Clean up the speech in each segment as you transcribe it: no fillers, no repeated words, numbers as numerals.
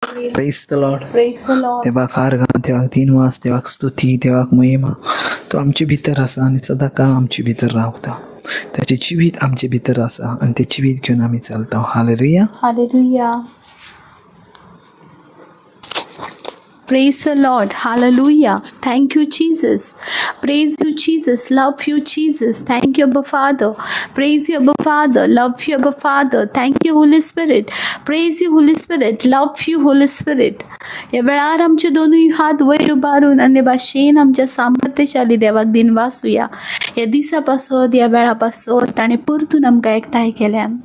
Praise the Lord. Praise the Lord. देवाक आर्गां, देवाक दिनवास, देवाक स्तुती, देवाक महिमा. तो आमचे भितर आसा आनी सदांकाळ आमचे भितर रावता. ताचें जिवीत आमचे भितर आसा आनी तें जिवीत घेवन आमी चलता. Hallelujah. Hallelujah. Praise the Lord. Hallelujah. Thank you, Jesus. Praise you, Jesus. Love you, Jesus. Thank you, Abba Father. Praise you, Abba Father. Love you, Abba Father. Thank you, Holy Spirit. Praise you, Holy Spirit. Love you, Holy Spirit. ह्या वेळार आमचे दोनूय हात वयर उबारून आनी भाशेन आमच्या सामर्थ्यशाली देवाक दिनवासुया. ह्या दिसा पासत, ह्या वेळा पासत ताणें परतून आमकां एकठांय केल्यान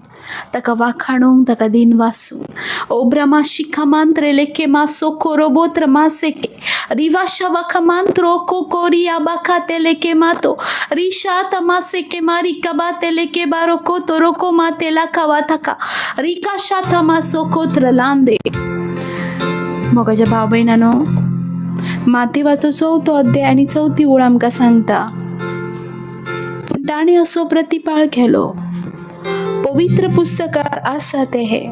ताका वाखाणूंक, ताका दिनवासूंक. ओ ब्रह्मा शिखा लेखे मासो कोरोबोत्र मासेके रिवाशा वाखमांत्रो कोकोरिया बाखा तेलेके मातो रिशा तमासेके मारी कबा तेलेके बारो को तोरोको मातेला कवा थका रिका शा तमासो कोत्र लांदे. मोगाच्या भाव भयणानो, मातेवाचो चवथो अध्याय आनी चवथी ओळ आमकां सांगता, पूण ताणें असो प्रतिपाळ केलो, पवित्र पुस्तकार आसा ते हे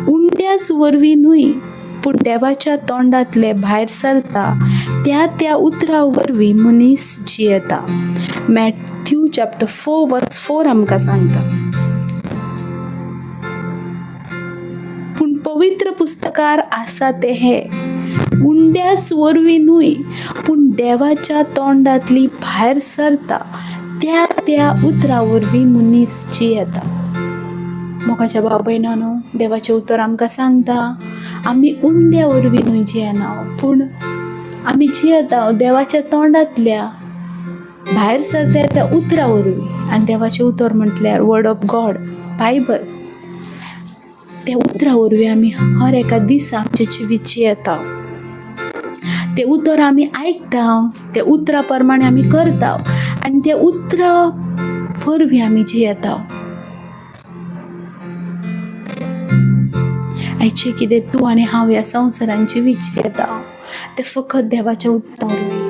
उंड्याच वरवीं न्हय पूण देवाच्या तोंडांतले भायर सरता त्या त्या उतरा वरवीं मनीस जियेता. मॅथ्यू चॅप्टर 4 वर्स 4 आमकां सांगता. पूण पवित्र पुस्तकार आसा ते हे उंड्याच वरवीं न्हय पूण देवाच्या तोंडांतली भायर सरता त्या त्या उतरा वरवीं मनीस जियेता. मोगाच्या भाव भयणानो, देवाचें उतर आमकां सांगता आमी उंड्या वरवीं न्हय जियेना पूण आमी जियेता देवाच्या तोंडांतल्या भायर सरता त्या उतरा वरवीं. आनी देवाचें उतर म्हटल्यार वर्ड ऑफ गॉड, बायबल. त्या उतरा वरवीं आमी हर एका दिसा आमचें जिवीत जियेता. तें उतर आमी आयकता, त्या उतरा प्रमाणे आमी करता आनी त्या उतरा वरवीं आमी जियेता. आयचें कितें तूं आनी हांव ह्या संवसारान जिवीत जियेता तें फकत देवाच्या उतरा वरवीं.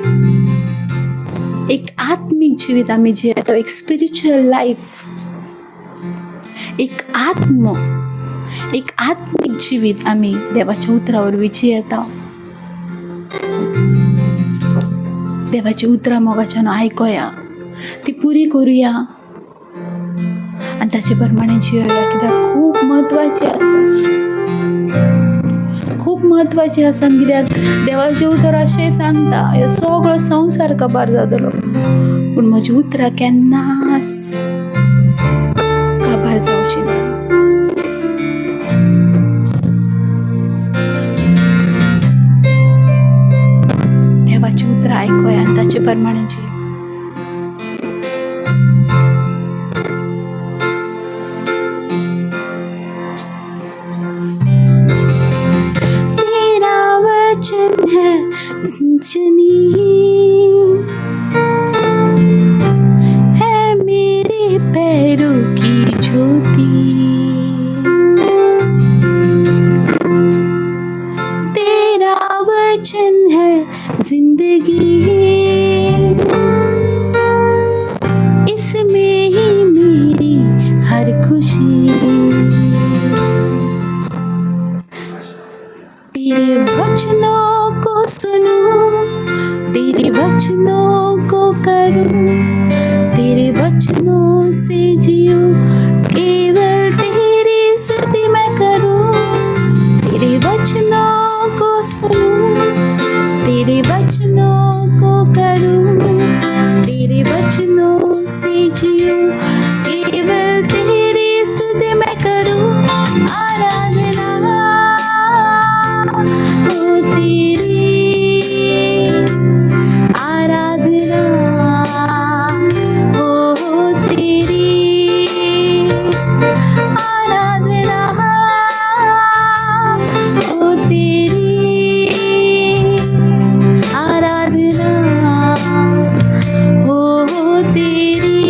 एक आत्मीक जिवीत आमी जियेता, एक स्पिरिच्युअल लायफ, एक आत्म, एक आत्मीक जिवीत आमी देवाच्या उतरा वरवीं जियेता. देवाची उतरां मोगाच्यान आयकोया, ती पुरी करुया आनी ताचे प्रमाणे जियोया, कित्याक खूब म्हत्वाचें आसा, खूब म्हत्वाचें आसा. कित्याक देवाचें उतर अशें सांगता, ह्यो सगळो संवसार काबार जातलो पूण म्हजी उतरां केन्नाच काबार जावची ना. देवाची उतरां आयकोया आनी ताचे प्रमाणे जियोया. तेरा वचन है सिंचनी है मेरे पैरों की ज्योति, तेरा वचन है जिंदगी, इसमें ही मेरी हर खुशी। तेरे वचनों को सुनूं, तेरे वचनों को करूं, तेरे वचनों से जीऊं, केवल तेरी स्तुति मैं करूं। तेरे वचनों को सुनूं, तेरे वचनों को करूं, तेरे वचनों से जीऊं, केवल तेरी स्तुति मैं करूं। आराधना हो तेरी, आराधना हो तेरी, आराधना हो तेरी, आराधना हो तेरी।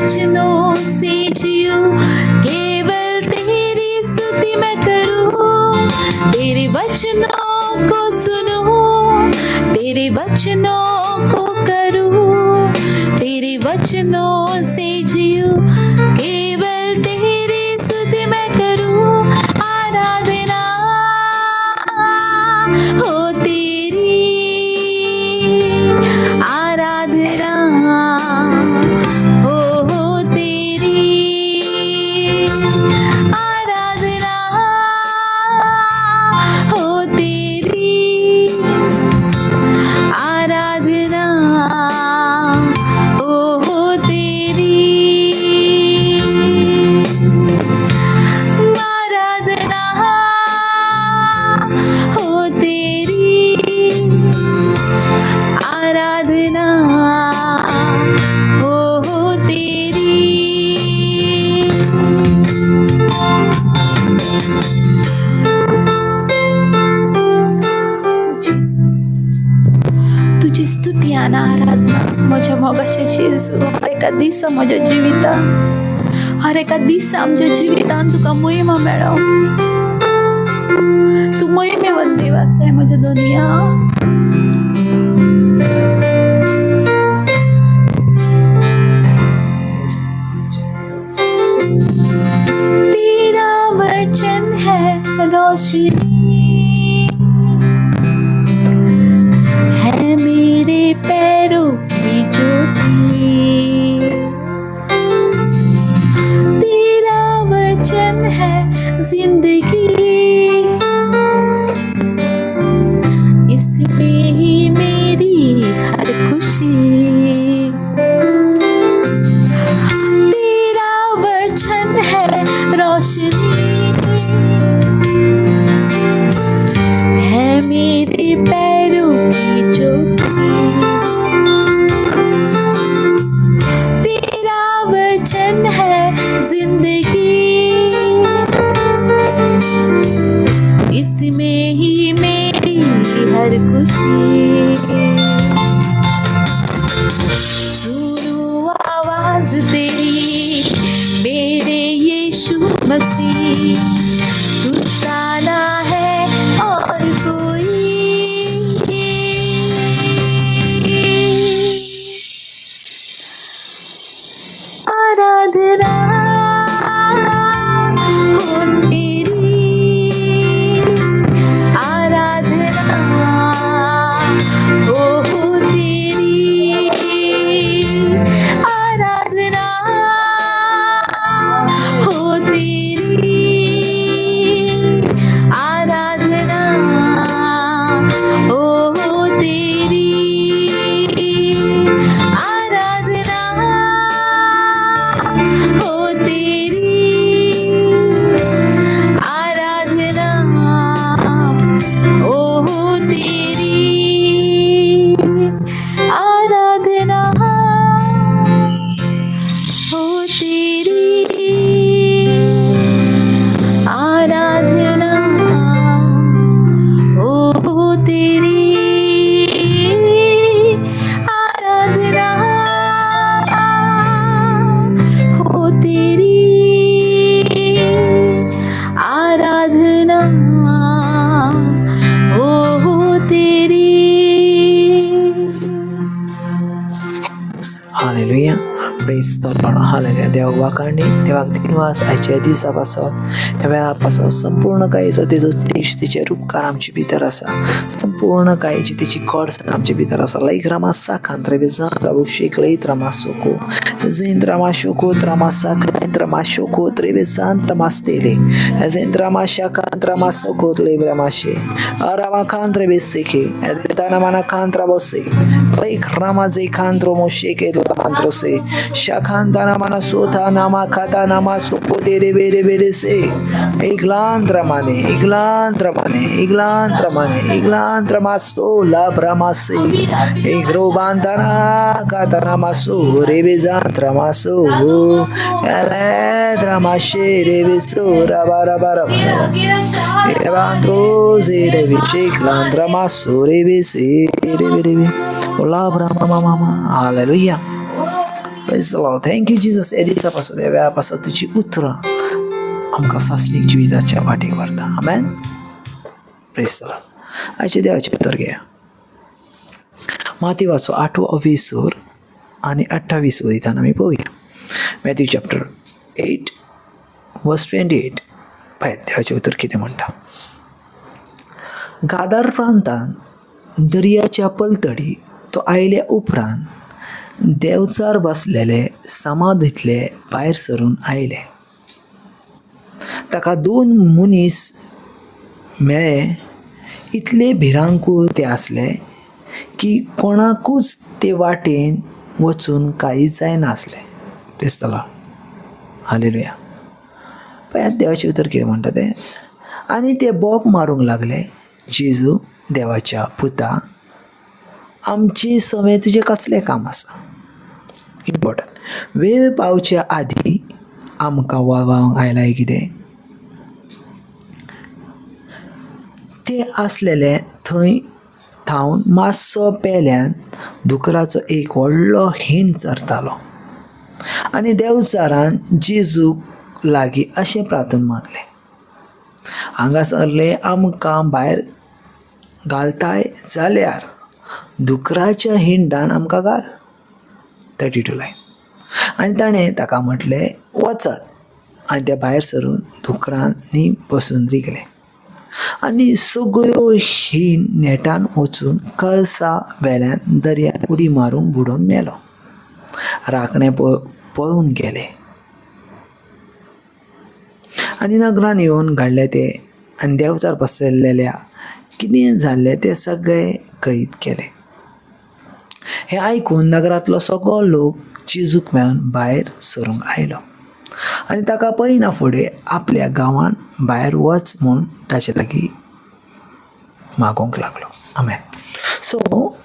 वचनों से जीऊं, केवल तेरी स्तुति मैं करूं, तेरे वचनों को सुनूं, तेरे वचनों को करूं, तेरे वचनों से जीऊं, केवल तेरी स्तुति मैं करूं। आराधना हो तेरी, आराधना हो तेरी, आराधना हो तेरी, आराधना हो तेरी, आराधना हो तेरी, आराधना हो तेरी। Jesus, तुजी स्तुती आनी आराधना म्हज्या मोगाच्या जेजू, हर एका दिसा म्हज्या जिवितान, हर एका दिसा आमच्या जिवितान तुका महिमा मेळो। तूं महिमेवंत देव आसाय म्हज्या दुनिया। तेरा वचन है रोशनी, है मेरे पैरों की ज्योति। तेरा वचन है जिंदगी, इसमें ही मेरी हर खुशी। तेरा वचन है रोशनी, है मेरे पैरों की ज्योति। तेरा वचन है जिंदगी, इसमें ही मेरी हर खुशी। सुनूं आवाज तेरी मेरे यीशु मसीह, तू साना है और कोई। आराधना हो तेरी, आराधना हो तेरी, आराधना हो तेरी, आराधना हो तेरी, आराधना हो तेरी, आराधना हो तेरी, आराधना हो तेरी, आराधना हो तेरी, आराधना हो तेरी, आराधना हो तेरी। Hallelujah, praise the Lord. Hallelujah. देवाक वाखाणी, देवाक दिनवास आयच्या दिसा पासत, ह्या वेळा पासत. संपूर्ण काळीचो तेजो तेज, तेजे उपकार आमचे भितर आसा. संपूर्ण काळीची तेची गोडसाण आमचे भितर आसा. लायक रामा साखांत रेबेजान राबू शेक लईत रामा सोको झेंद्रामा शोको त्रामा साक शोको त्रेबेसान तमास्तेले झेंद्रामा शाकांत्रामा सोको लेब्रामाशे अरामा खांत्रे बेसेखे दानामाना खांत्रा बोसे लाईक रामा जे खांत्रो मोशेके खांत्रोसे शाखांताना माना सोथा नामा खाता नामा सोको तेरे बेरे बेरे से इग्लांद्रमाने इग्लांद्रमाने इग्लांद्रमाने इग्लांद्रमासो लाब्रामासे इग्रोबांताना कातानामासो रेबेजांद्रमासो एलेद्रामाशे रेबेसो राबा राबा राबा Evandroze rebiche glandramaso rebese rebe rebe Ola brahma mama. Hallelujah. Praise the Lord. Thank you Jesus. हे दिसा पासत, ह्या वेळा पासत तुजी उतरां आमकां सासणीक जिविताच्या वाटेक व्हरता. आमेन. प्रेज the Lord. आयचें देवाचें उतर घेया. मातेवाचो आठवो वेसूर आनी 28 वयताना आमी पळोवया. Matthew chapter 8 verse 28. पळयात देवाचें उतर कितें म्हणटा. गादार प्रांतान दर्याच्या पलतडी तो आयल्या उपरांत देवचार बसलेले समाधींतले भायर सरून आयले. ताका दोन मनीस मेळ्ळे, इतले भिरांकूळ ते आसले की कोणाकूच ते वाटेन वचून कांय जायनासलें. Praise the Lord. Hallelujah. पळयात देवाचें उतर कितें म्हणटा तें. आनी ते बोब मारूंक लागले, जेजू देवाच्या पुता, आमचे सवें तुजें कसलें काम आसा? इम्पोर्टंट. वेळ पावच्या आदीं आमकां वळवांक आयलाय कितें? ते आसलेले थंय थावन मातसो पेल्यान दुकराचो एक व्हडलो हींड चरतालो आनी देवचारान जेजूक लागीं अशें प्रार्थून मागलें, हांगासरले आमकां भायर घालताय जाल्यार दुकराच्या हिंडान आमकां घाल. 32 लायन. आनी ताणें ताका म्हटलें, वचात. आनी ते भायर सरून दुकरांनी बसून रिगले आनी सगळ्यो हीण नेटान वचून कळसा वेल्यान दर्यांत उडी मारूंक बुडोवन मेलो. राखणे पळून गेले आनी नगरान येवन घडलें तें आनी देवचार पसरलेल्या कितें जाल्लें तें सगळें कळीत केलें. हें आयकून नगरांतलो सगळो लोक जेजूक मेळून भायर सरूंक आयलो आनी ताका पळयना फुडें आपल्या गांवांत भायर वच म्हूण ताचे लागीं मागोवंक लागलो. आमेन. सो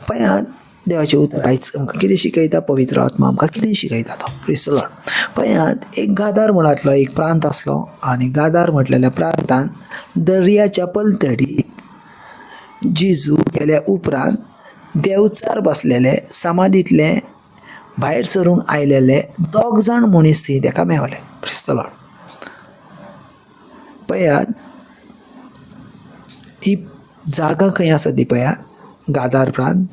पळयात देवाचें उतर आयज आमकां कितें शिकयता, पवित्र आत्मा आमकां कितें शिकयता तो. Praise the Lord. पळयात एक गादार म्हणांतलो एक प्रांत आसलो आनी गादार म्हटलेल्या प्रांतान दर्याच्या पलतडी जेजू गेल्या उपरांत देवचार बसलेले समाधींतले भायर सरूंक आयलेले दोग जाण मनीस थंय ताका मेवले. Praise the Lord. पळयात ही जागा खंय आसा ती पळयात, गादार प्रांत,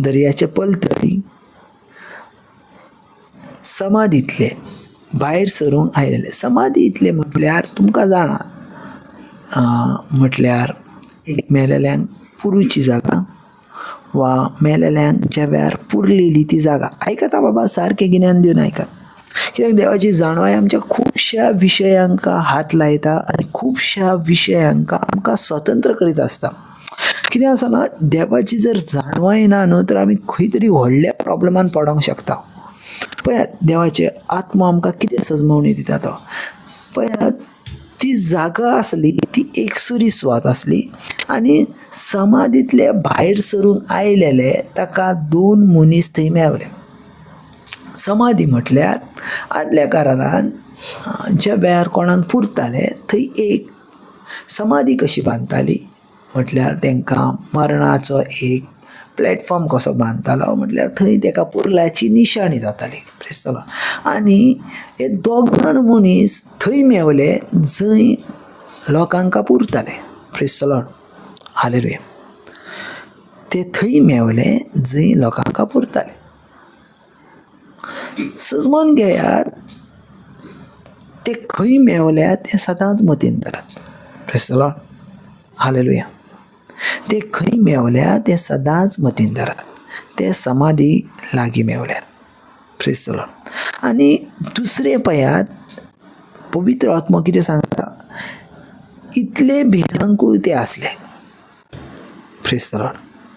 दर्याचे पलतडी, समाधींतले भायर सरूंक आयलेले. समाधींतले म्हटल्यार तुमकां जाणा म्हटल्यार एक मेलेल्यांक पुरूची जागा वा मेलेल्यांक ज्या वेळार पुरलेली ती जागा. आयकता बाबा, सारकें गिन्यान दिवन आयकात, कित्याक देवाची जाणवाय आमच्या खुबश्या विशयांक हात लायता आनी खुबश्या विशयांक आमकां स्वतंत्र करीत आसता. कितें आसा ना, देवाची जर जाणवाय ना न्हू तर आमी खंय तरी व्हडल्या प्रॉब्लमान पडोंक शकता. पळयात देवाचे आत्मो आमकां कितें सजमवणी दिता तो. पळयात ती जागा आसली ती एकसुरी सुवात आसली आनी समाधींतले भायर सरून आयलेले ताका दोन मनीस थंय मेवले. समाधी म्हटल्यार आदल्या कारारान ज्या वेळार कोणाक पुरताले थंय एक समाधी कशी बांदताली, म्हटल्यार तांकां मरणाचो एक प्लॅटफॉर्म कसो बांदतालो, म्हटल्यार थंय ताका पुरल्याची निशाणी जाताली. Praise the Lord. आनी हे दोग जाण मनीस थंय मेवले जंय लोकांक पुरताले. Praise the Lord. Hallelujah. ते थंय मेवले जंय लोकांक पुरताले. सजमोन घेयात, ते खंय मेवल्यात तें सदांच मतीन धरात. Praise the Lord. Hallelujah. ते खंय मेवल्या ते सदांच मतीन धरात. ते समाधी लागीं मेवल्यात. Praise the Lord. आनी दुसरें पळयात, पवित्र आत्मो कितें सांगता, इतले भिरांकूळ ते आसले. Praise the Lord.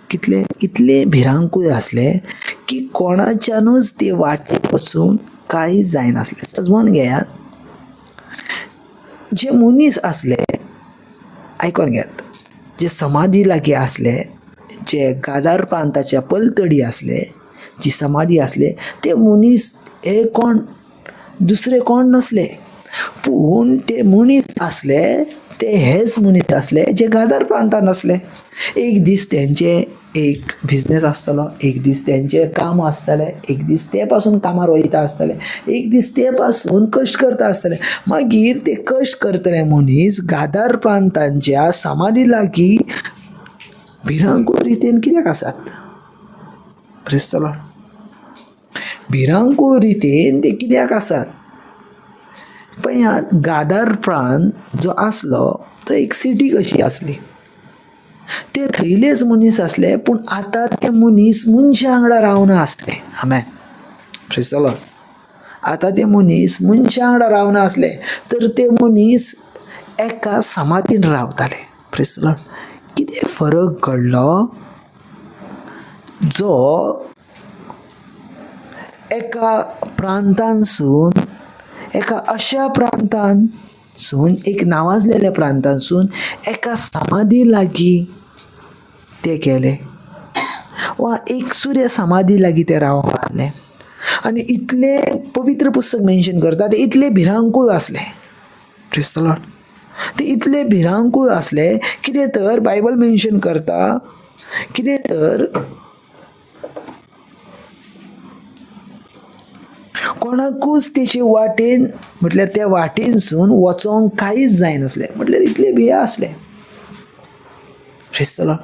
कितले इतले भिरांकूळ आसले की कोणाच्यानूच ते वाटेक वचून कांय जायनासलें. सजमोन घेयात, जे मनीस आसले, आयकोन घेयात, जे समाधी लागीं आसले, जे गादार प्रांताच्या पलतडी आसले, जी समाधी आसले, ते मनीस हे कोण दुसरे कोण नासले, पूण ते मनीस आसले ते हेच मनीस आसले जे गादार प्रांतान आसले. एक दीस तेंचे एक बिजनेस आसतलो, एक दीस तेंचें काम आसतलें, एक दीस ते पासून कामार वयता आसतले, एक दीस ते पासून कश्ट करता आसतले. मागीर ते कश्ट करतले मनीस गादार प्रांतांच्या समाधी लागीं भिरांकूळ रितीन कित्याक आसात? Praise the Lord. भिरांकूळ रितीन ते कित्याक आसात? पळयात, गादार प्रांत जो आसलो तो एक सिटी कशी आसली. ते थंयलेच मनीस आसले, पूण आतां ते मनीस मनशा वांगडा रावना आसले. आमेन. Praise the Lord. आतां ते मनीस मनशा वांगडा रावना आसले, तर ते मनीस एका समाधीन रावताले. Praise the Lord. कितें फरक घडलो जो एका प्रांतांसून एका अशा प्रांतांसून, एक नांवाजलेल्या प्रांतांसून एका समाधी लागीं ते गेले वा एक सूर्य समाधी लागीं ते रावंक लागले. आनी इतलें पवित्र पुस्तक मेन्शन करता, ते इतले भिरांकूळ आसले. Praise the Lord. ते इतले भिरांकूळ आसले कितें तर बायबल मेन्शन करता कितें तर कोणाकूच तेचे वाटेन म्हटल्यार त्या वाटेनसून वचोंक कांयच जायनासलें. म्हटल्यार इतले भिया आसले. Praise the Lord.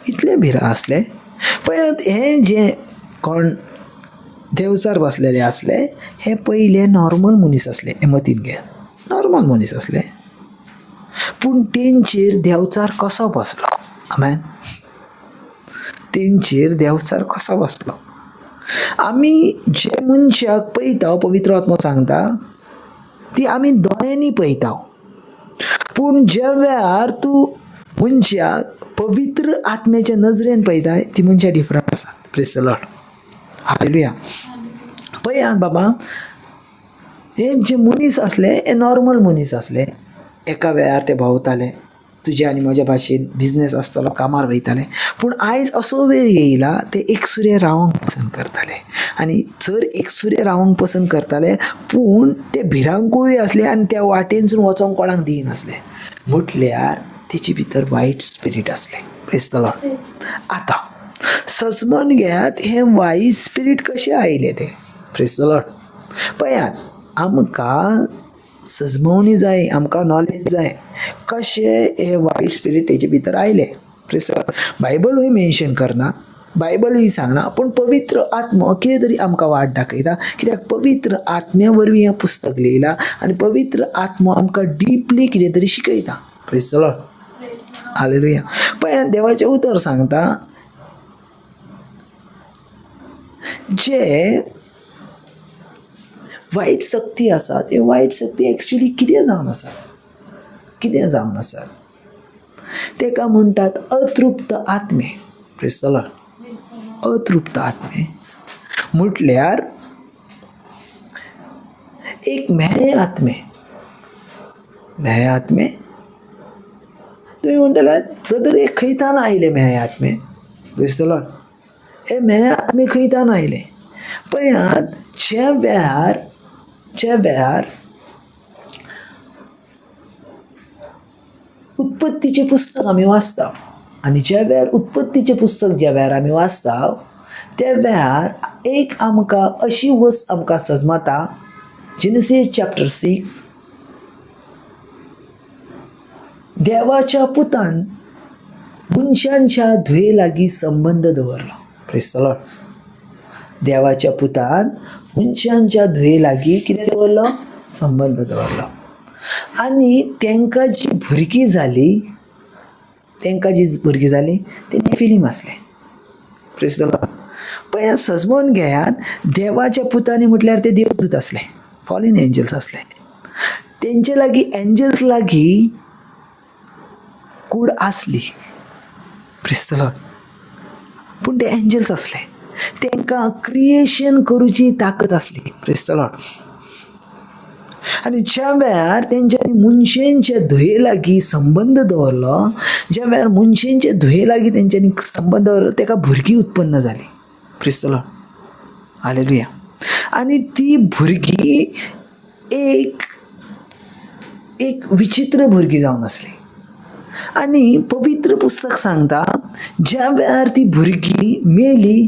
इतले भिरा आसले. पळयात, हें जें कोण देवचार बसलेले आसले हे पयले नॉर्मल मनीस आसले. हें मतीन घेयात, नॉर्मल मनीस आसले, पूण तेंचेर देवचार कसो बसलो? आमेन. तेंचेर देवचार कसो बसलो? आमी जे मनशाक पळयता, पवित्र आत्मो सांगता ती आमी दोळ्यांनी पळयता, पूण ज्या वेळार तूं मनशाक पवित्र आत्म्याच्या नजरेन पळयताय ती मनशां डिफरंट आसात. Praise the Lord. Hallelujah. पळयात बाबा, हे जे मनीस आसले हे नॉर्मल मनीस आसले. एका वेळार ते भोंवताले, तुज्या आनी म्हज्या भाशेन बिजनेस आसतलो, कामार वयताले. पूण आयज असो वेळ येयला ते एकसुरे रावंक पसंत करताले. आनी जर एकसुरे रावंक पसंत करताले, पूण ते भिरांकूय आसले आनी त्या वाटेनसून वचोंक कोणाक दिनासले. म्हटल्यार तेचे भितर वायट स्पिरीट आसलें. Praise the Lord. आतां सजमन घेयात, हें वायट स्पिरीट कशें आयलें तें? Praise the Lord. पळयात, आमकां सजमवणी जाय, आमकां नॉलेज जाय कशें हें वायट स्पिरीट तेजे भितर आयलें. Praise the Lord. बायबलूय मेन्शन करना, बायबलूय सांगना, पूण पवित्र आत्मो कितें तरी आमकां वाट दाखयता. कित्याक पवित्र आत्म्या वरवीं हें पुस्तक लियलां आनी पवित्र आत्मो आमकां डिपली कितें तरी शिकयता. Praise the Lord. Hallelujah. पळयात, देवाचें उतर सांगता जे वायट शक्ती आसा ते वायट शक्ती एक्चुली कितें जावन आसा, कितें जावन आसा, तेका म्हणटात अतृप्त आत्मे. Praise the Lord. अतृप्त आत्मे म्हटल्यार एक म्हेळे आत्मे. म्हेळे आत्मे तुमी म्हणटले, ब्रदर हे खंयतान आयले म्हेळे आत्मे? Praise the Lord. हे म्हेळे आत्मे खंयतान आयले? पळयात, ज्या वेळार उत्पत्तीचें पुस्तक आमी वाचता आनी ज्या वेळार उत्पत्तीचें पुस्तक ज्या वेळार आमी वाचता त्या वेळार एक आमकां अशी वस्त आमकां सजमता. जेनेसीस चॅप्टर 6, देवाच्या पुतान मनशांच्या धुये लागीं संबंद दवरलो. Praise the Lord. देवाच्या पुतान मनशांच्या धुये लागीं कितें दवरलो? संबंद दवरलो. आनी तांकां जी भुरगीं जाली, तांकां जी भुरगीं जाली ते फिलीम आसले. Praise the Lord. पळयात, सजमोन घेयात, देवाच्या पुतांनी म्हटल्यार ते देवदूत आसले, फॉलीन एंजल्स आसले. तेंचे लागीं, एंजल्स लागीं कूड आसली. Praise the Lord. पूण ते एंजल्स आसले, तांकां क्रिएशन करूची ताकद आसली. Praise the Lord. आनी ज्या वेळार तेंच्यांनी मनशांच्या धुये लागीं संबंद दवरलो, ज्या वेळार मनशांच्या धुये लागीं तेंच्यांनी संबंद दवरलो, ताका भुरगीं उत्पन्न जालीं. Praise the Lord. Hallelujah. आनी ती भुरगीं एक एक विचित्र भुरगीं जावन आसली. आनी पवित्र पुस्तक सांगता ज्या वेळार ती भुरगीं मेली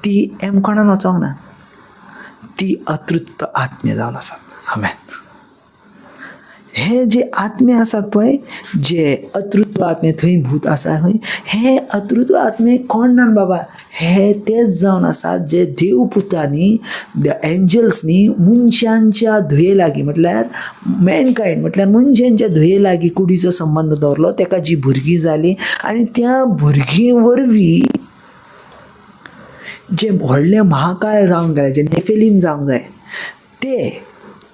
ती एमकोणान वचोंक ना, ती अतृप्त आत्मे जावन आसात. आमेन. हे जे आत्मे आसात पळय, जे अतृत्व आत्मे थंय भूत आसा खंय, हे अतृत्व आत्मे कोण ना बाबा, हे तेच जावन आसात जे देवपुतांनी, the एंजल्सनी मनशांच्या धुये लागीं, म्हटल्यार मॅनकायंड म्हटल्यार मनशांच्या धुये लागीं कुडीचो संबंद दवरलो, ताका जी भुरगीं जालीं आनी त्या भुरगीं वरवीं जे व्हडले महाकाळ जावंक जाय, जे नेफेलीम जावंक जाय, ते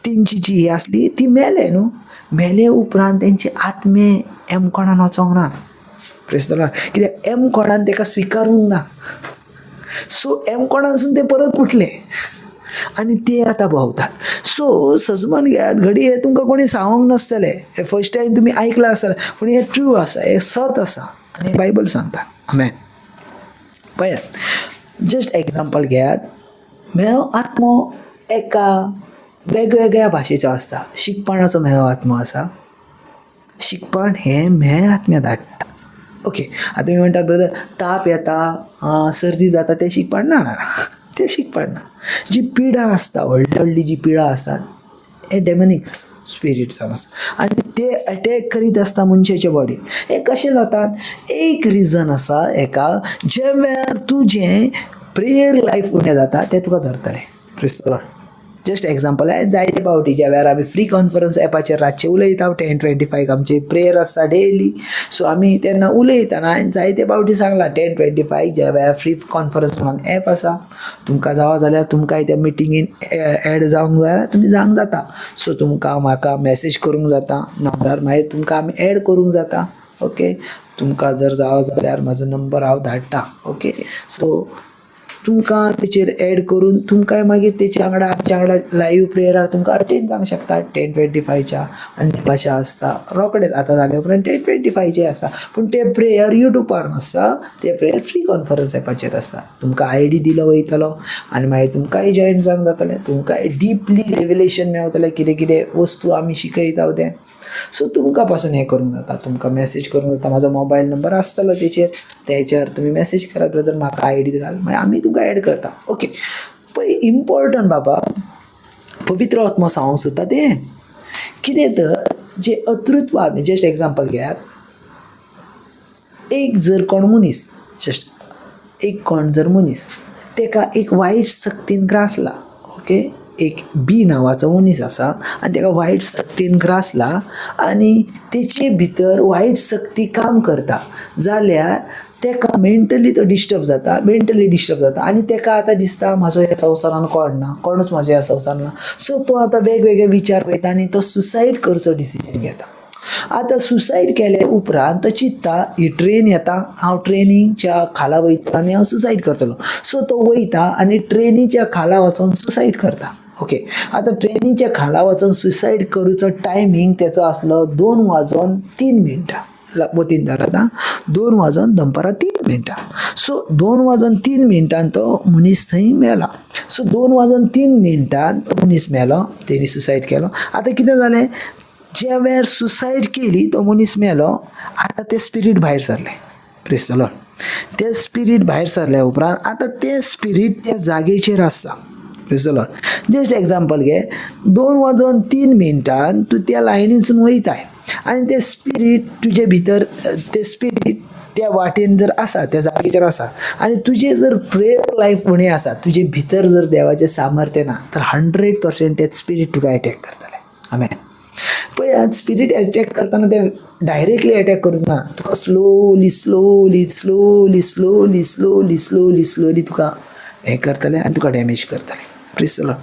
तेंची जी ही आसली ती मेले न्हू. मेले उपरांत तेंचे आत्मे एमकोणान वचोंक ना. प्रेज the Lord. कित्याक एमकोणान तेका स्विकारूंक ना. सो एमकोणानसून ते परत उठले आनी ते आतां भोंवतात. सो सजमन घेयात, घडये तुमकां कोणी सांगूंक नासतलें, हें फर्स्ट टायम तुमी आयकलां आसतलें, पूण हें ट्रू आसा, हें सत आसा आनी बायबल सांगता. आमेन. पळयात, जस्ट एग्जाम्पल घेयात, म्हेळो आत्मो एका वेगवेगळ्या भाशेचो आसता. शिकपणाचो म्हेळो आत्मो आसा, शिकपण हें म्हेळ आत्म्या धाडटा. ओके, आतां तुमी म्हणटा ब्रदर ताप येता, सर्दी जाता, तें शिकपण ना, ना, तें शिकपण ना. जी पिडा आसता, व्हडली व्हडली जी पिडा आसता, हे डेमोनीक स्पिरीट जावन आसा आनी ते अटॅक करीत आसता मनशाच्या बॉडीर. हें कशें जातात? एक रिजन आसा हेका, ज्या वेळार तुजें प्रेयर लायफ उणें जाता तें तुका धरतलें. प्रेज the Lord. Just example, हांवें जायते फावटी ज्या वेळार आमी फ्री कॉन्फरन्स एपाचेर रातचे उलयता, 10:25 आमची प्रेयर आसता डेली, सो आमी तेन्ना उलयतना हांवें जायते फावटी सांगलां 10:25 ज्या वेळार फ्री कॉन्फरन्स म्हणून एप आसा, तुमकां जावो जाल्यार तुमकांय त्या मिटिंगेन एड जावंक जाय तुमी जावंक जाता. सो तुमकां म्हाका मॅसेज करूंक जाता नंबरार, मागीर तुमकां आमी एड करूंक जाता. ओके, तुमकां जर जावो जाल्यार म्हाजो नंबर हांव धाडटा. ओके, सो तुमकां तेचेर एड करून तुमकांय मागीर तेच्या वांगडा आमच्या वांगडा लायव्ह प्रेयराक तुमकां अटेंड जावंक शकता. 10:25च्या आनी भाशा आसता रोकडेच आतां जाल्या उपरांत 10:25चे आसा, पूण ते प्रेयर युट्यूबार नासता, ते प्रेयर फ्री कॉन्फरन्स एपाचेर आसता. तुमकां I D दिलो वयतलो आनी मागीर तुमकांय जॉयन जावंक जातलें, तुमकांय डिपली रेविलेशन मेवतलें कितें कितें वस्तू आमी शिकयता तें. सो तुमकां पासून हें करूंक जाता, तुमकां मॅसेज करूंक जाता, म्हाजो मोबायल नंबर आसतलो तेचेर, तेचेर तुमी मॅसेज करात, ब्रदर म्हाका I D घाल, मागीर आमी तुमकां एड करता. ओके, पळय इम्पॉर्टंट बाबा, पवित्र आत्मो सांगूंक सोदता तें कितें तर जें अतृत्व, जस्ट एग्जाम्पल घेयात, एक जर कोण मनीस, जस्ट एक कोण जर मनीस तेका एक वायट सक्तीन ग्रासला, ओके, एक बी नांवाचो मनीस आसा आनी तेका वायट सक्तीन ग्रासला आनी तेचे भितर वायट सक्ती काम करता जाल्यार तेका मेंटली तो डिस्टर्ब जाता, मेंटली डिस्टर्ब जाता आनी तेका आतां दिसता म्हाजो ह्या संवसारान कोण ना, कोणूच म्हाजो ह्या संवसारान ना. सो तो आतां वेगवेगळे विचार पळयता आनी तो सुसायड करचो डिसिजन घेता. आतां सुसायड केले उपरांत तो चिंत्ता ही ट्रेन येता, हांव ट्रेनीच्या खाला वयता आनी हांव सुसायड करतलो. सो तो वयता आनी ट्रेनीच्या खाला वचोन सुसायड करता. ओके, आतां ट्रेनीच्या खाला वचोन सुसायड करूचो टायमींग तेचो आसलो 2:03, मतीन धरात आं, 2 वाजोन दनपारां 3 मिनटां. सो 2:03 तो मनीस थंय मेला. सो 2:03 तो मनीस मेलो, तेणी सुसायड केलो. आतां कितें जालें, ज्या वेळार सुसायड केली तो मनीस मेलो, आतां तें स्पिरीट भायर सरलें. प्रेज the Lord. तें स्पिरीट भायर सरल्या उपरांत आतां तें स्पिरीट त्या जागेचेर आसता. Praise the Lord. Just example घे, 2:03 तूं त्या लायनीसून वयताय आनी तें स्पिरीट तुजे भितर, तें स्पिरीट त्या वाटेन जर आसा, त्या जागेचेर आसा आनी तुजें जर प्रेयर लायफ उणें आसा, तुजे भितर जर देवाचें सामर्थ्य ना तर 100% तें स्पिरीट तुका एटॅक करतलें. आमेन. पळय, स्पिरीट एटॅक करतना ते डायरेक्टली एटॅक करूंक ना, तुका slowly slowly slowly slowly slowly slowly slowly तुका हें करतलें आनी तुका डॅमेज करतलें. प्रेज the Lord.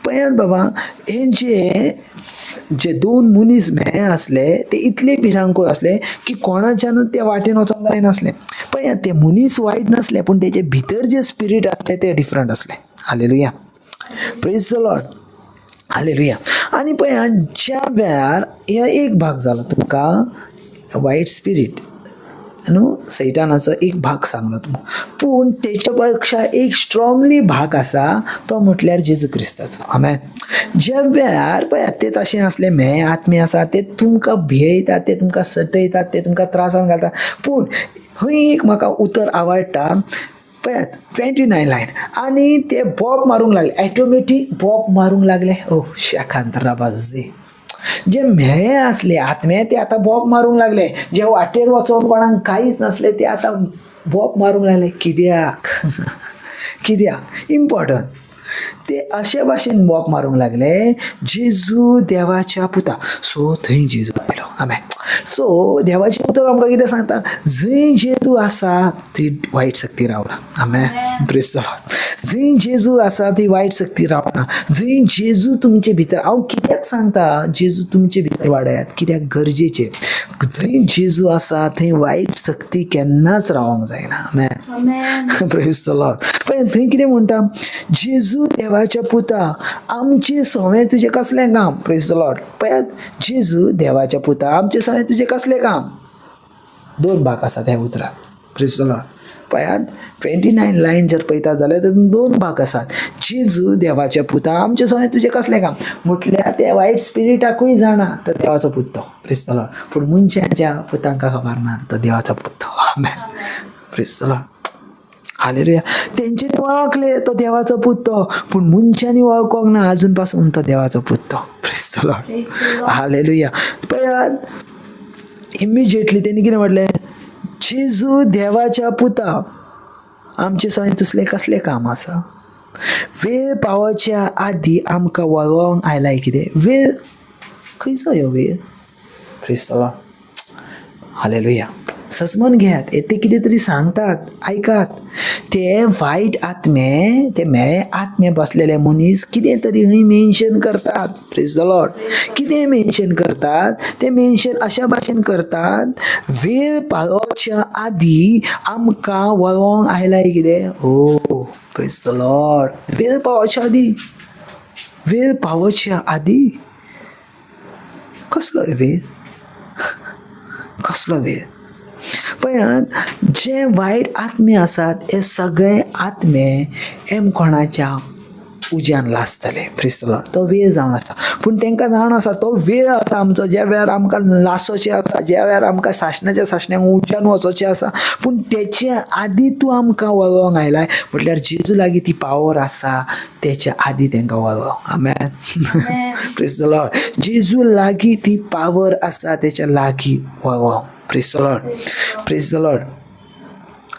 पळयात बाबा, हे जे जे दोन मनीस म्हेळे आसले ते इतले भिरांकूळ आसले की कोणाच्यानूच त्या वाटेन वचोंक जायनासलें. पळयात, ते मनीस वायट नासले पूण तेजे भितर जे स्पिरीट आसलें तें डिफरंट आसलें. Hallelujah, praise the Lord, hallelujah. आनी पळयात, ज्या वेळार हे एक भाग जालो तुमकां वायट स्पिरीट न्हू सैतानाचो एक भाग सांगलो तुमकां, पूण तेच्या पेक्षा एक स्ट्रोंगली भाग आसा तो म्हटल्यार जेजू क्रिस्ताचो. आमेन. ज्या वेळार पळयात ते तशें आसले म्हेळे आत्मे आसा, ते तुमकां भियेतात, ते तुमकां सटयतात, ते तुमकां त्रासान घालतात. पूण हय एक म्हाका उतर आवडटा, पळयात 29 लायन, आनी ते बोब मारूंक लागले, ऑटोमॅटीक बोब मारूंक लागले. ओ शाखांतराबाजी, जे म्हेळे आसले आत्मे ते आतां बोब मारूंक लागले, जे वाटेर वचोन कोणाक कांयच नासले ते आतां बोब मारूंक लागले. कित्याक? कित्याक इम्पॉर्टंट ते अशे भाशेन बोब मारूंक लागले, जेजू देवाच्या पुता. सो थंय जेजू आयलो. आमेन. सो देवाचें उतर आमकां कितें सांगता, जंय जेजू आसा ती वायट शक्ती रावना. आमेन. Praise the Lord. जंय जेजू आसा ती वायट शक्ती रावना. जंय जेजू तुमचे भितर, हांव कित्याक सांगता जेजू तुमचे भितर वाडयात, कित्याक गरजेचें. जंय जेजू आसा थंय वायट शक्ती केन्नाच रावंक जायना. आमेन. Praise the Lord. पण थंय कितें म्हणटा, जेजू देवाच्या पुता, आमचें सवें तुजें कसलें काम. Praise the Lord. पळयात, जेजू देवाच्या पुता, आमचें सवें तुजें कसलें काम. दोन भाग आसा त्या उतराक. Praise the Lord. पळयात 29 लायन जर पळयता जाल्यार तातूंत दोन भाग आसात. जेजू देवाच्या पुता, आमचें सवें तुजें कसलें काम, म्हटल्यार त्या वायट स्पिरिटाकूय जाणा तो देवाचो पूत तो. Praise the Lord. पूण मनशाच्या पुतांकां खबर ना तो देवाचो पूत तो. आमेन. Praise the Lord. Hallelujah. तेंच्यांनी वळखले तो देवाचो पूत तो, पूण मनशांनी वळखोंक ना आजून पासून तो देवाचो पूत तो. Praise the Lord. Hallelujah. पळयात इमिजिएटली तेणी कितें म्हटलें, जेजू देवाच्या पुता, आमचें सवें तुसलें कसलें काम आसा. वेळ पावोच्या आदी आमकां वळोंक आयलाय कितें वेळ, खंयचो ह्यो वेळ. Praise the Lord. Hallelujah. सजमन घेयात, ते कितें तरी सांगतात, आयकात. ते वायट आत्मे, ते म्हेळे आत्मे बसलेले मनीस कितें तरी हय मेन्शन करतात. Praise the Lord. कितें मेन्शन करतात, ते मेन्शन अशा भाशेन करतात, वेळ पावोवच्या आदी आमकां वळोंक आयलाय कितें. ओ प्रेज the Lord. वेळ पावोवच्या आदी, वेळ पावोवच्या आदी. कसलो वेळ, कसलो वेळ. पळयात जे वायट आत्मे आसात हे सगळे आत्मे एम कोणाच्या उज्यान लासतले. Praise the Lord. तो वेळ जावन आसा, पूण तांकां जाण आसा तो वेळ आसा आमचो, ज्या वेळार आमकां लासोचें आसा, ज्या वेळार आमकां सासणाच्या सासण्याक उज्यान वचोचें आसा, पूण तेचे आदी तूं आमकां वळोंक आयलाय. म्हटल्यार जेजू लागीं ती पावर आसा, तेच्या आदी तांकां वळोंक. आमेन. Praise the Lord. जेजू लागीं ती पावर आसा, तेच्या लागीं वळोंक. Praise the Lord. Praise the Lord.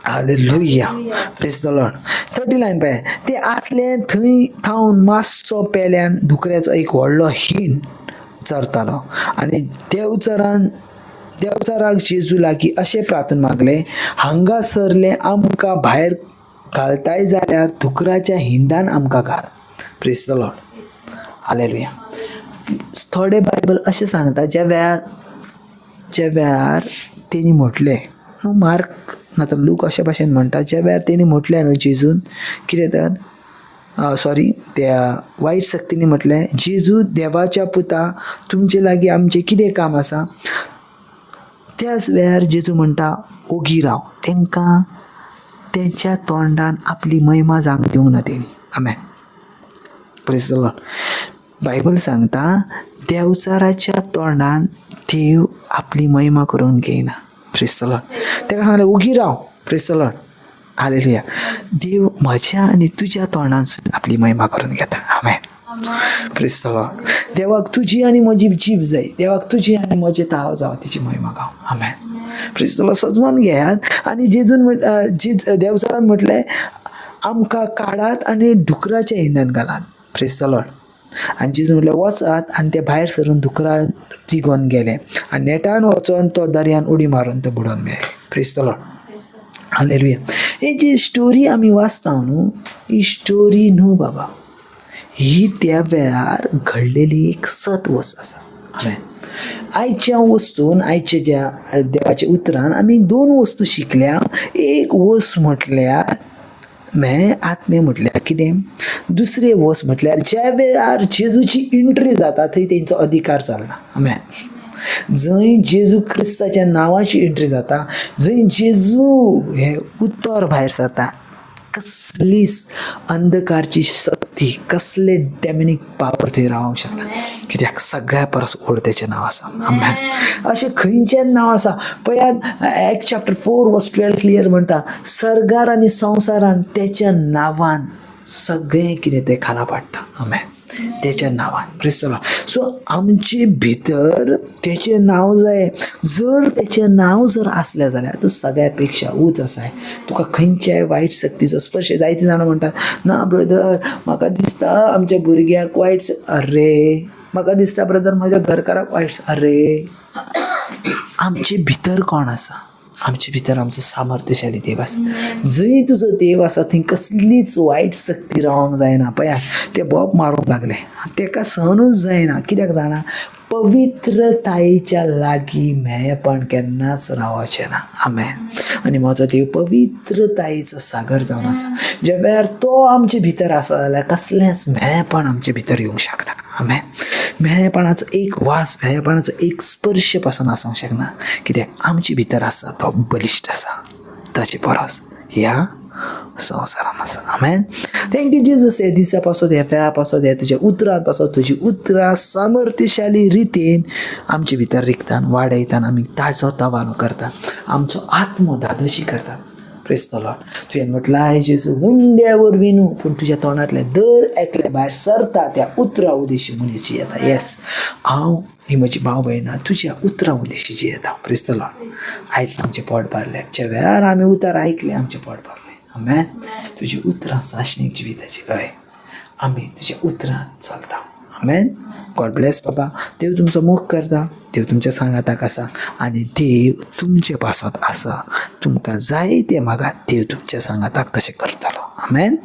Hallelujah. Praise the Lord. 30 line पळय, ते आसले थंय थावन मातसो पेल्यान दुकऱ्याचो एक व्हडलो हीण चरतालो, आनी देवचारान देवचाराक जेजू लागीं अशें प्रार्थना मागलें, हांगा सरलें आमकां भायर घालताय जाल्यार दुकराच्या हिंडान आमकां घाल. Praise the Lord. Hallelujah. थोडे बायबल अशें सांगता, ज्या वेळार तेणी म्हटलें न्हू, मार्क ना तर लूक अशे भाशेन म्हणटा, ज्या वेळार तेणी म्हटलें न्हू जेजून कितें तर सॉरी त्या वायट शक्तींनी म्हटलें, जेजू देवाच्या पुता, तुमचे लागीं आमचें कितें काम आसा. त्याच वेळार जेजू म्हणटा ओगी राव. तांकां तेंच्या तोंडान आपली महिमा जावंक दिवंक ना तेणी. आमेन. Praise the Lord. Bible सांगता देवचाराच्या तोंडान देव आपली महिमा करून घेयना. Praise the Lord. ताका सांगलें ओगी राव. Praise the Lord. Hallelujah. देव म्हज्या आनी तुज्या तोंडानसून आपली महिमा करून घेता. आमेन. Praise the Lord. देवाक तुजी आनी म्हजी जीब जाय, देवाक तुजी आनी म्हजें ताव जावं, तिची महिमा गाव. आमेन. Praise the Lord. सजमान घेयात. आनी जेजून देवचारान म्हटलें आमकां काडात आनी डुकराच्या हिंडान घालात. Praise the Lord. आनी जेजू म्हटलें वचात, आनी ते भायर सरून दुकरान रिगोन गेले आनी नेटान वचोन तो दर्यान उडी मारून तो बुडोन मेले. Praise the Lord. Hallelujah. ही जी स्टोरी आमी वाचता न्हू, ही स्टोरी न्हू बाबा, ही त्या वेळार घडलेली एक सत वस्त आसा. आमेन. आयच्या वस्तून, आयच्या ज्या देवाच्या उतरान आमी दोन वस्तू शिकल्या. एक वस्त म्हटल्यार म्हेळे आत्मे म्हटल्यार कितें, दुसरें वस्त म्हटल्यार ज्या वेळार जेजूची एंट्री जाता थंय तेंचो अधिकार चलना. आमेन. जंय जेजू क्रिस्ताच्या नांवाची एंट्री जाता, जंय जेजू हें उतर भायर सरता, कसलीच अंधकारची शक्ती, कसले डेमनीक पावर थंय रावंक शकना. कित्याक सगळ्या परस व्हड तेचें नांव आसा. आमेन. अशें खंयचें नांव आसा? पळयात, Act chapter 4 verse 12 clear म्हणटा, सर्गार आनी संवसारान तेच्या नांवान सगळें कितें तें खाला पडटा. आमेन. तेच्या नांवान. Praise the Lord. सो आमचे भितर तेचें नांव जाय. जर तेचें नांव जर आसलें जाल्यार तूं सगळ्या पेक्षा उंच आसाय. तुका खंयच्याय वायट शक्तीचो स्पर्श. जायते जाणां म्हणटात, ना ब्रदर, म्हाका दिसता आमच्या भुरग्याक वायट, अरे म्हाका दिसता ब्रदर म्हज्या घरकाराक वायट. अरे आमचे भितर कोण आसा? आमचे भितर आमचो सामर्थ्यशाली देव आसा. जंय तुजो देव आसा थंय कसलीच वायट शक्ती रावंक जायना. पळयात, ते बोब मारूंक लागले, तेका सहनूच जायना. कित्याक जाणा? पवित्रतायेच्या लागीं म्हेळेपण केन्नाच रावचें ना. आमेन. आनी म्हजो देव पवित्रतायेचो सागर जावन आसा. ज्या वेळार तो आमचे भितर आसा जाल्यार कसलेंच म्हेळेपण आमचे भितर येवंक शकना. आमेन. म्हेळेपणाचो एक वास, म्हेळेपणाचो एक स्पर्श पासून आसूंक शकना. कित्याक आमचे भितर आसा तो बलिश्ट आसा, ताचे परस ह्या संवसारान आसा. आमेन. Thank you Jesus. हे दिसा पासत, ह्या वेळा पासत, ह्या तुज्या उतरां पासत, तुजी उतरां सामर्थ्यशाली रितीन आमचे भितर रिगतात, वाडयतात, आमी ताजो तवानो करतात, आमचो आत्मो धादोशी करतात. Praise the Lord. तुवें म्हटलां जेजू, हुंड्या वरवीं न्हू, पूण तुज्या तोंडांतल्या दर एकल्या भायर सरता त्या उतरां उदेशी मनीस जियेता. येस, हांव ही म्हजी भाव भयणां तुज्या उतरां उदेशी जियेता. Praise the Lord. आयज आमचें पोट भरलें. ज्या वेळार आमी उतर आयकलें, आमचें पोट भरलें. आमेन. तुजी उतरां सासणीक जिविताची. हय, आमी तुज्या उतरान चलता. आमेन. गॉड ब्लेस बाबा. देव तुमचो मोग करता. देव तुमच्या सांगाताक आसा आनी देव तुमचे पासत आसा. तुमकां जाय तें मागात, देव तुमच्या सांगाताक तशें करतलो. आमेन.